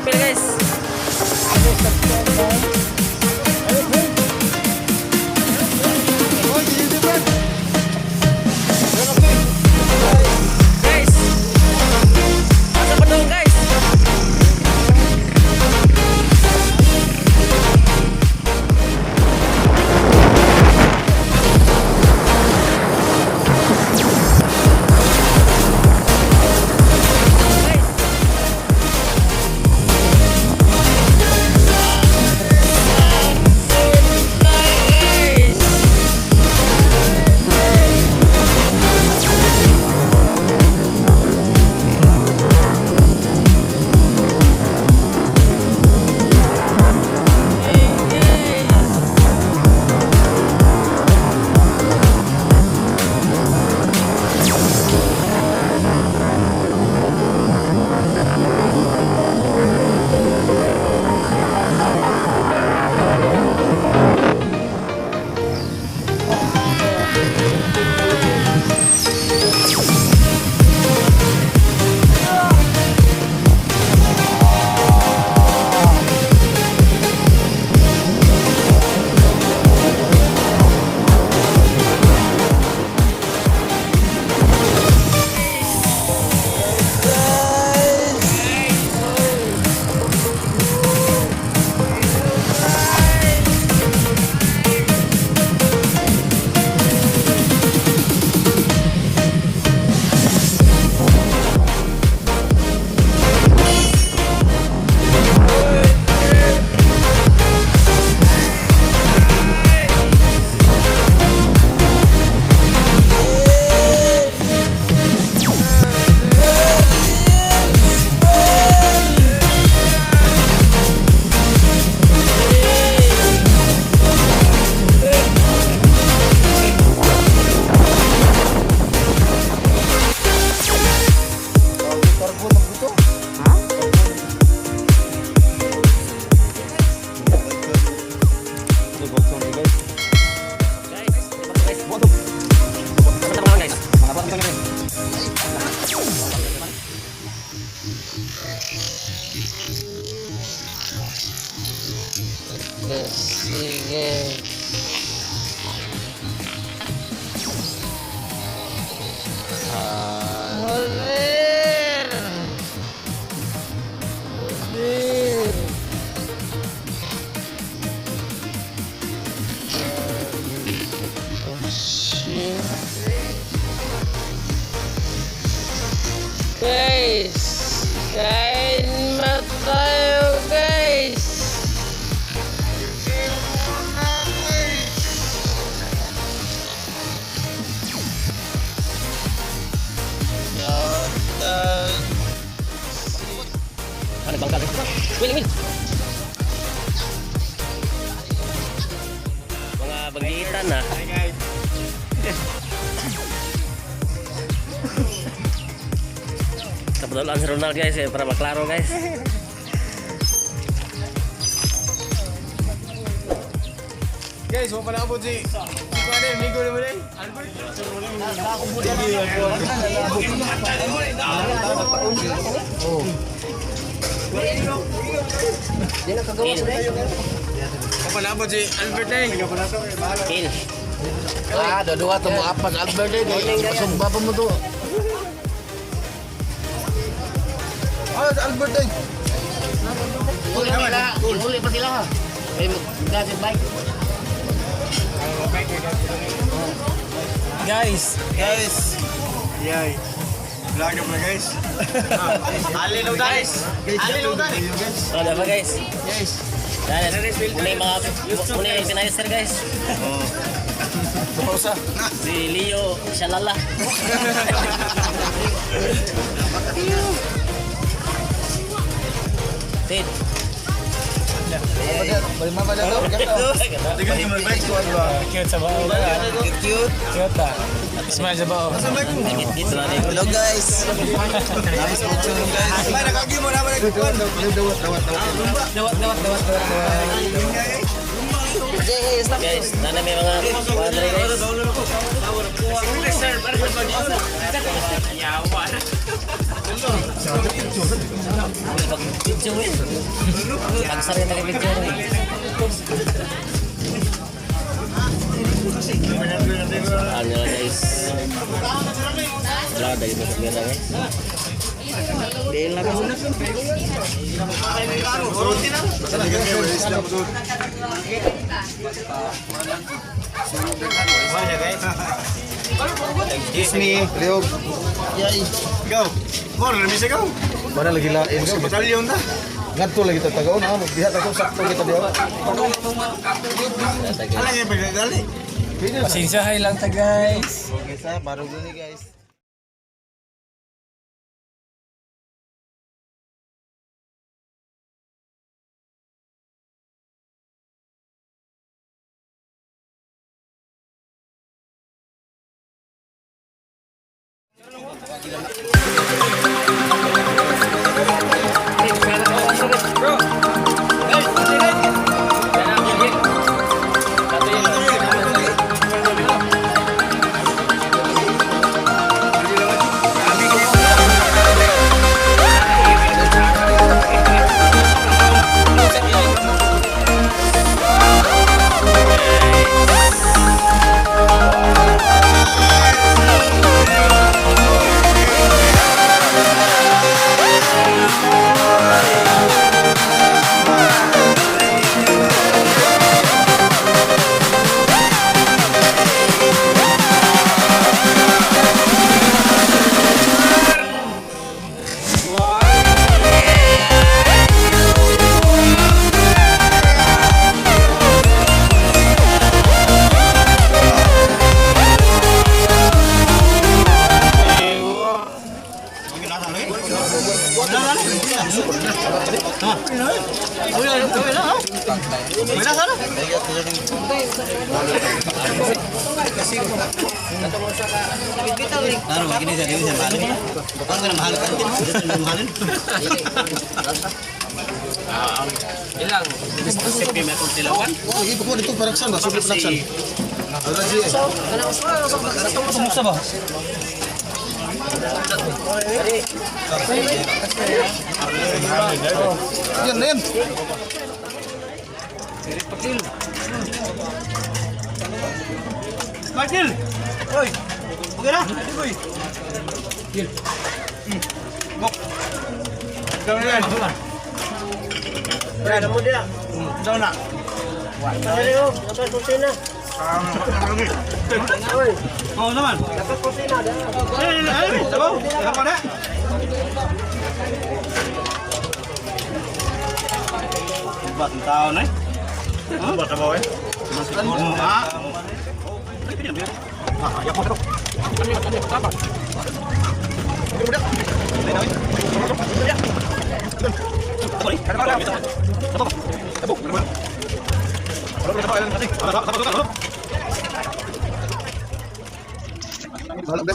Rapel, guys. Guys! Asa pa doon, guys? Guys! Guys, guys. Sige. Joder! Joder! Oh, shit. Guys! Kain na tayo, guys! Ano bangka, guys? Will, Will. Mga bagitan na. Hi, guys. Kapadulaan si Ronald, guys, eh, para maklaro, guys. Guys, wala pa naabot si Kuan eh, Migo naman eh. Albert. Wala pa naabot si Albert eh. Kill. Ah, dua to mo apas Albert eh. Sumba pa mo to. Ah, si Albert eh. Uli pa sila. Uli pa sila. Ay, gas bike. Guys, guys. Yay. Vlog na guys. Alin guys. Alin guys. Oh, dapat, guys. Guys. Dahil, muna yung mga, muna yung organizer, guys. Pausa. Si Leo Shalala. Sid. Cute sa bao. Cute. Cute ah. Smile sa bao. Git-git na rin. Hello, guys. Nice picture, guys. Ay, nakagi mo naman nagkuhan. Dawat dawat dawat. Dawat dawat dawat dawat. Guys, nana may mga kuadre, guys. Pag video eh. Pagsari na video eh. Ano na guys. Wala dahil mo kamera guys. Dahil na guys. Excuse me. Liog. Go. Mo na misa go. Mana lagi lain Sa batalyon ta. Ngadto lagi ta tagaon ha, magbiha ta sakto kita diha. Ala nga pagdali. Pasensyahay lang ta guys. Okay sa barog ni guys. Oh, ipo ko dito production ba? Super production. Ala ji. Kumusta ba? Yan yan. Martil. Oy. Okay na? Oy. Go. Go na. Yan mo dia. Daw na. Oh, naman. Eh, eh, sabaw. Sabaw na. Batang tao na eh. Huh? Batang tao eh. Ah. Wala.